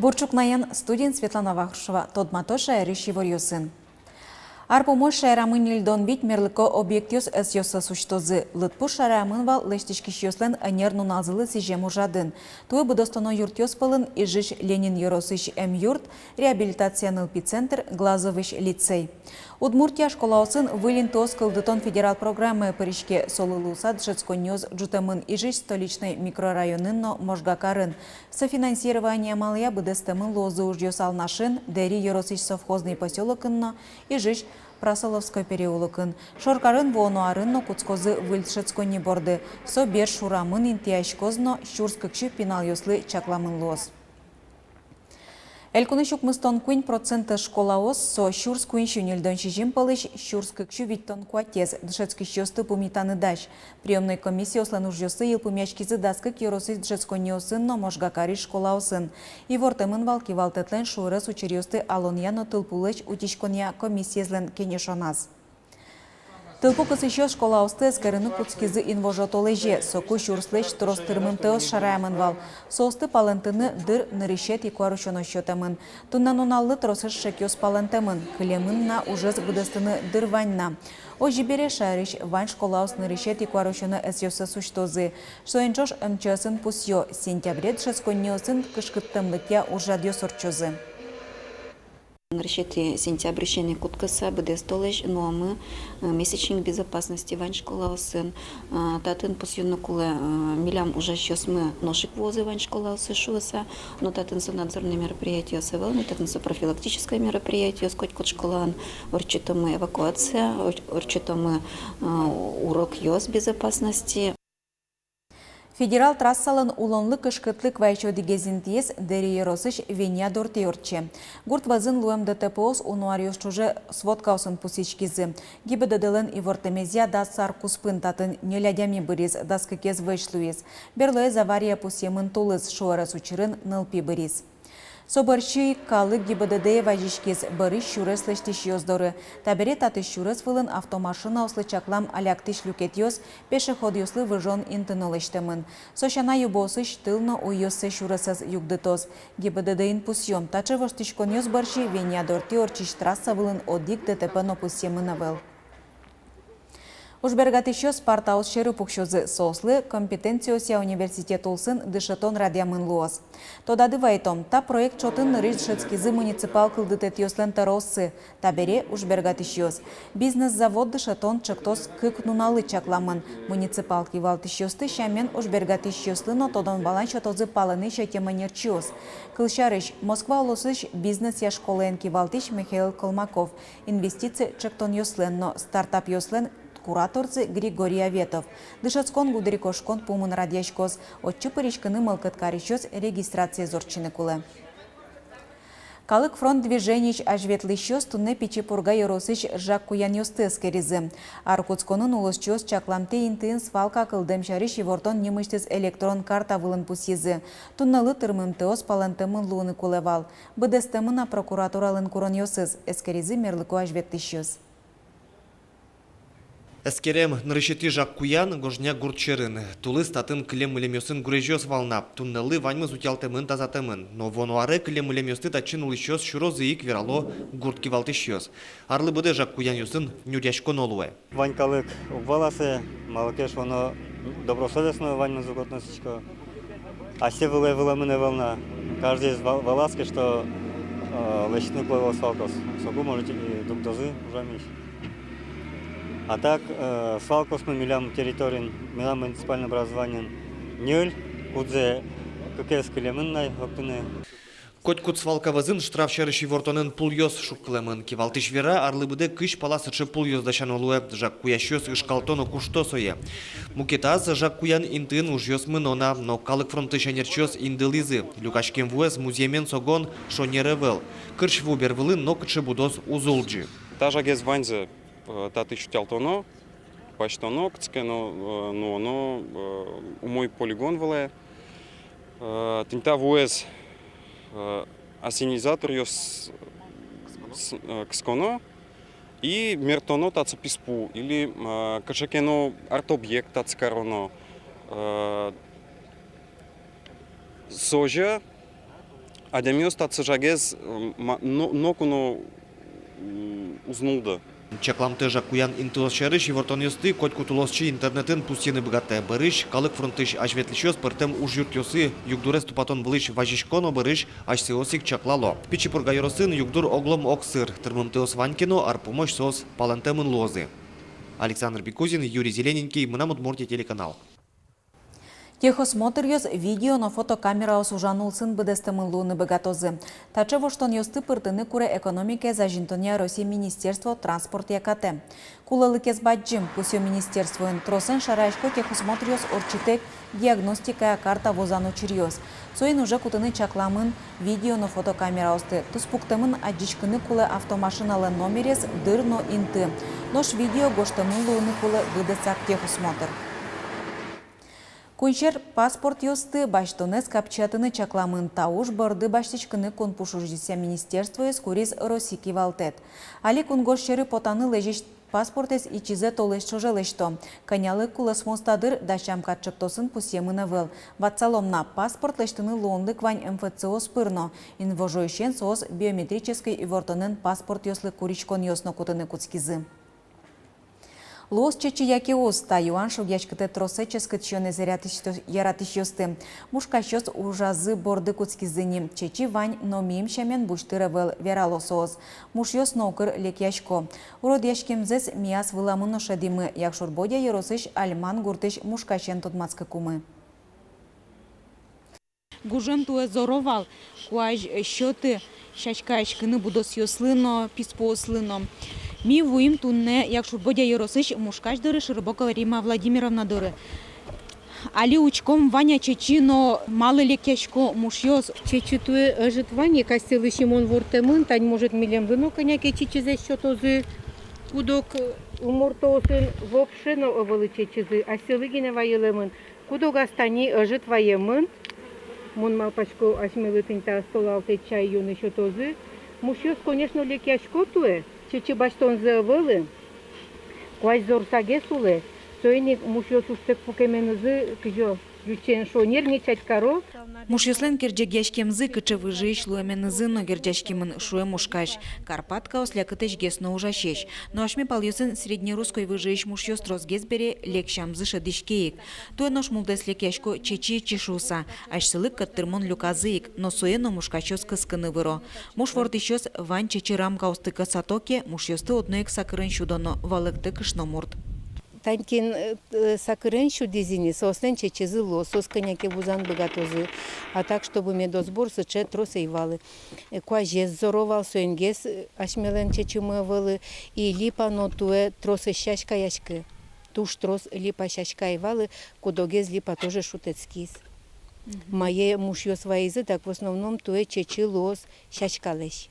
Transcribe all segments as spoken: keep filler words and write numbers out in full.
Бур ӵукнаен, студиын Светлана Вахрушева. Тодмато шаерысь иворъёсын. Ар пумозь шаерамы ньыльдон вить мерлыко объектъёс ӧсъёссэс усьтозы. Лыдпус шараямын вал лэсьтӥськисьёслэн ӧнер нуналзылы сӥзем ужрадын. Туэ быдэстоно юртъёс пӧлын Ижысь Ленин ёросысь эмъюрт, реабилитация нылпи центр, Глазовысь лицей. Удмуртия школаосын выль интыос кылдытон федерал программае пыриське. Солы луыса дышетсконниос ӝутэмын Ижысь Столичной микрорайонын но Можга карын. Софинансирование амалъя быдэстэмын луозы ужъёс Алнашын, Дэри ёросысь Совхозный посёлокын но Ижысь Прасоловской переулокын. Шоркарын вуоно арын но кутскозы выль дышетсконни борды. Со Берш урамын интыяськоз но сюрс кык сю пиналъёслы чакламын луоз. Элькунысь укмыстон куинь процентэз школаос, со сюрс куинь сю ньыльдон сизьым пӧлысь, сюрс кык сю витьтон куатез, дышетскисьёсты пумитаны дась. Приёмной комиссиослэн ужъёссы йылпумъяськизы дас кык ёросысь дышетсконниосын но Можга карысь школаосын. Ивортэмын вал кивалтэтлэн шуэрес учыръёсты алонъя но тылпулэсь утиськонъя комиссиезлэн кенешоназ. Тылпу кысӥсьёс школаосты эскерыны кутскизы инвожо толэзе. Соку сюрслэсь трос тырмымтэос шараямын вал. Соосты палэнтыны дыр нырысетӥ куарусёнозь сётэмын. Туннэ нуналлы тросэз шекъёс палэнтэмын. Кылемын на ужез быдэстыны дыр вань на. Озьы бере, шаерысь вань школаос нырысетӥ куарусёнэ ӧсъёссэс усьтозы. Соин ӵош МЧС-ын пусъё: сентябре дышетсконниосын кышкыттэмлыкъя ужрадъёс ортчозы. Нырысетӥ сентябрысен ик кутскыса, быдэс толэзь нуомы, э, месячник безопасности вань школаосын. Э, татын пусйыны кулэ, э, милям ужасьёсмы нош ик вуозы вань школаосы шуыса, но татын со надзорной мероприятиос ӧвӧл ни, татын со профилактической мероприятиос. Котькуд школаын ортчытомы эвакуация, ор-, ортчытомы, э, урокъёс безопасности. Федерал трассалэн улонлы кышкытлык вайись одӥгез интыез Дэри ёросысь Венья дортӥ ортче. Гурт вӧзын луэм ДТП-ос уно аръёс ӵоже сводкаосын пусйиськизы. ГИБДД-лэн ивортэмезъя, дас ар куспын татын ньыль адями быриз, дас кыкез вӧсь луиз. Берлоез авария пусъемын тулыс, шуэрес учырын нылпи быриз. Со бӧрсьы ик калык ГИБДД-е вазиськиз, бӧрысь сюрес лэсьтӥсьёс доры. Табере татысь сюрес вылын автомашинаослы чаклам аляктӥсь люкетъёс, пешеходъёслы выжон инты но лэсьтэмын. Со сяна, юбоосысь тыл но уйёссэ сюресэз югдытоз. ГИБДД-ын пусъё: таӵе воштӥськонъёс бӧрсьы Венья дортӥ ортчись трасса вылын одӥг ДТП но пусъемын ӧвӧл. Ужбергатӥсьёс партаос сьӧры пуксёзы, соослы компетенциосъя университет улсын дышетон радъямын луоз. Тодады вайытом, та проект чотын нырысь дышетскизы муниципал кылдытэтъёслэн тӧрооссы, табере ужбергатӥсьёс. Бизнес-завод дышетон ӵектос кык нуналлы чакламын. Муниципал кивалтӥсьёсты сямен, ужбергатӥсьёслы но тодон-валан сётозы палэнэ сётэм ӧнерчиос. Кылсярысь, Москва улосысь бизнесъя школаен кивалтӥсь Михаил Колмаков, инвестици ӵектонъёслэн но стартапъёслэн кураторзы Григорий Аветов, дышетскон гудырикошкон пумын радъяськоз. Отчы пыриськыны мылкыд карисьёс регистрациез ортчыны кулэ. «Калык фронт» движениысь азьветлӥсьёс туннэ Пичи Пурга ёросысь жаг куянъёсты эскеризы. Ар кутсконын улосчиос чакламтэ интыын свалка кылдэм сярысь ивортон нимысьтыз электрон карта вылын пусйизы. Туннэлы тырмымтэос палэнтэмын луыны кулэ вал. Быдэстэмын-а прокуратуралэн куронъёсыз, эскеризы мерлыко азьветлӥсьёс. Эскерем нырысетӥ жаг куян Гожня гурт сьӧрын. Тулыс татын кылем-мылемъёсын гурезьёс вал на. Туннэлы ваньмыз утялтэмын, тазатэмын. Но вуоно аре кылем-мылемъёсты татчын улӥсьёс сюрозы ик, верало гурт кивалтӥсьёс. Арлы быдэ жаг куянъёсын нюръяськоно луэ. Вань калык уг валаса, малы ке шуоно, добросовестно ваньмыз уг относисько. Асьсэ вылэ вылэмын ӧвӧл на. Каждыез вал-, валаське, что, э, лэсьтыны кулэ вал свалкаос. Соку, может, и дугдозы ужамысь. А так, э, свалкаосмы милям территориын, милям муниципальной образованиын ньыль, кудзэ кыкез кылемын на октыны. Котькуд свалка вӧзын штраф сярысь ивортонын пулъёс шуккылэмын. Кивалтӥсь вера, арлы быдэ кызь пала сыӵе пулъёс дасяно луэ. Жаг куясьёс ышкалто но кушто сое. Мукетаз жаг куян интыын ужъёс мыно на, но «Калык фронтысь» ӧнерчиос индылӥзы: люкаськем вуэз музъемен согон шонер ӧвӧл. Кырсь ву бервылын нокыӵе будос уз улӟы. Та жагез ваньзэ, э, татысь утялтоно, басьтоно, кытчы ке но, э, нуоно, э, умой полигон вылэ. Э, тӥнь та вуэз, э, ассенизаторъёс с-, э, кысконо и мертоно татчы писпу или, э, кыӵе ке но арт-объект татчы кароно. Э, созьы Адямиос татчы ӝагез, м, ма-, но-, ноку но, м, уз нуллы. Чакламтэ ӝаг куян интыос сярысь ивортонъёсты котькуд улосчи интернетын пусйыны быгатэ. Бӧрысь Калык фронтысь азьветлӥсьёс пӧртэм ужъюртъёсы югдурез тупатон вылысь вазисько но бӧрысь асьсэос ик чаклало. Пичи Пурга ёросын югдур оглом огсыр, тырмымтэос вань ке но, ар пумозь соос палэнтэмын луозы. Александр Бекузин, Юрий Зелененький, «Мынам Удмуртие» телеканал. Техосмотръёс видео но фотокамераос ужан улсын быдэстэмын луыны быгатозы. Таӵе воштонъёсты пыртыны куре экономикаез азинтонъя Россиысь министерство транспортъя катэ. Кулэлыкез бадӟым, пусъё министерствоын. Тросэн шараясько техосмотръёс ортчытэк диагностикая карта вузан учыръёс. Соин уже кутыны чакламын видео но фотокамераосты. Туспуктэмын адӟиськыны кулэ автомашиналэн номерез, дыр но инты. Нош видео гожтэмын луыны кулэ быдэсак техосмотр. Кунсьӧр паспортъёсты басьтонэз капчиятыны чакламын. Та уж борды басьтӥськыны кунпуш ужъёсъя министерствоез куриз Росси кивалтэт. Али кунгож сьӧры потаны лэзись паспортэз ичизэ толэзь ӵоже лэсьто. Кӧнялы кулэсмоз та дыр, дасям кат ӵектосын пусъемын ӧвӧл. Ватсалом на, паспорт лэсьтыны луонлык вань МФЦ-ос пыр но. Инвожоысен соос биометрической ивортонэн паспортъёслы куриськонъёс но кутыны кутскизы. Луоз чечы яке уз? Та юан шугъяськытэ тросэ ческыт сиёнэз яратӥсь-, яратӥсьёсты. Мушкасьёс ужазы борды кутскизы ни. Чечы вань, но миым сямен бусьтыр ӧвӧл, верало соос. Мушъёс но укыр лекъясько. Уродъяськемзэс мияз выламы но шӧдӥмы. Якшур-Бӧдья ёросысь Альман гуртысь мушкасен тодматскыкумы. Гужем туэ зоро вал, куазь сётэ сяськаяськыны будосъёслы но, писпуослы но. Ми вуим туннэ Якшур-Бӧдья ёросысь мушкась доры, Широбокова Римма Владимировна доры. Али учком, вань-а чечы но малы лекъясько мушъёс. Чечы туэ ӧжыт вань ик, асьсэлы симон ворттэмын, тань, может, милемлы но кӧня ке чечызэс сётозы. Куд-ог умортоосын вообще но ӧвӧл чечызы, асьсэлы гинэ вайылэмын. Куд-огаз тани ӧжыт ваемын. Мон малпасько, асьмелы тӥнь та стол алтэ чай юыны сётозы. Мушъёс, конечно, лекъясько туэ. Чечы басьтонзы ӧвӧл ини. Куазь зорсагес улэ. Соин ик мушъёс ужтэк пукеменызы кызьы ӟучен шонер ни чатькаро. Мушъёслэн керӟегъяськемзы кыӵе выжыысь луэменызы но герӟаськемын, шуэ мушкась. Карпаткаос лякытысь гес но ужасесь. Но асьме палъёсын среднерусской выжыысь мушъёс тросгес бере лексямзы шӧдӥське ик. Туэ нош мултэс лекъясько чечы ичи шуыса. Асьсэлы кӧттырмон люказы ик, но сое но мушкасьёс кыскыны выро. Муш вордӥсьёс вань чечы рамкаосты кӧсато ке, мушъёсты одно ик сакырен сюдоно, валэктэ кышномурт. Тань кин, э, сакырен сюдӥз ини, соослэн чечызы луоз, соос кӧня ке вузан быгатозы. А так, чтобы медосбор сыӵе трос ӧй вал. Э, куазез зоро вал, соингес, э, асьмелэн чечымы ӧвӧл. И липа но туэ трос ӧз сяськаяськы. Туж трос липа сяська ӧй вал, куд-огез липа тоже шутэтскиз. Мае мушъёс вайизы, так в основном туэ чечы луоз сяськалэсь.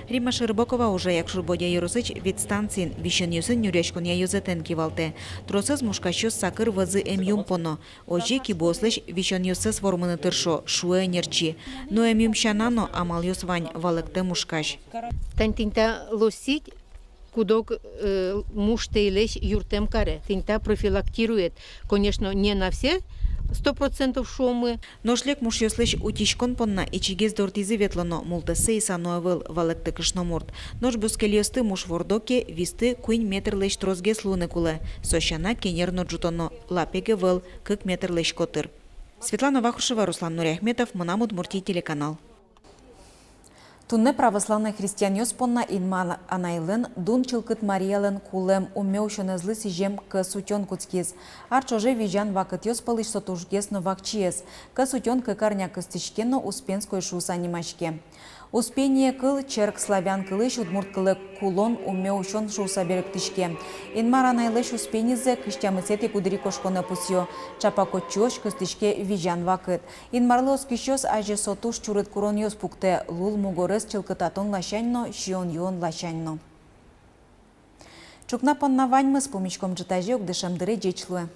Римма Широбокова ужа Якшур-Бӧдья ёросысь ветстанциын висёнъёсын нюръяськонъя ёзэтэн кивалтэ. Тросэз мушкасьёс сакыр вӧзы эмъюм поно. Озьы кибыослэсь висёнъёссэс вормыны тыршо, шуэ ӧнерчи. Но эмъюм сяна но амалъёс вань, валэктэ мушкась. Тань тӥнь та лосить куд-ог, э, муш тэйлэсь юрттэм каре. Тӥнь та профилактирует, конечно, не на все сто процентов, шуомы. Нош лек мушъёслэсь утиськон понна ичигес дортӥзы ветлоно, мултэссэ исано ӧвӧл, валэктэ кышномурт. Нош бускельёсты муш вордо ке, висты куинь метрлэсь тросгес луыны кулэ. Со сяна кенер но ӝутоно, лапег ӧвӧл, кык метрлэсь котыр. Светлана Вахрушева, Руслан Нуриахметов, «Мынам Удмуртие» телеканал. Туннэ православной христианъёс понна Инмар Анайлэн, Дун Чылкыт Мариялэн кулэм уме усёнэзлы сӥзем кӧс утён кутскиз. Ар ӵоже визян вакытъёс пӧлысь со тужгес но вакчиез. Кӧс утён кык арня кыстӥське но Успенской шуыса нимаське. Успение кыл черк славян кылысь удмурт кылэ кулон, уме усён шуыса берыктӥське. Инмар Анайлэсь Успенизэ кызь тямысэтӥ гудырикошконэ пусъё. Ӵапак отчыозь кыстӥське визян вакыт. Инмарлы оскисьёс азе со туж чурыт куронъёс пуктэ: лул мугорез чылкытатон ласянь но, сиён-юон ласянь но. Ӵукна понна ваньмыз. Пумиськом ӝытазе ик дышем дыре. Ӟеч луэ.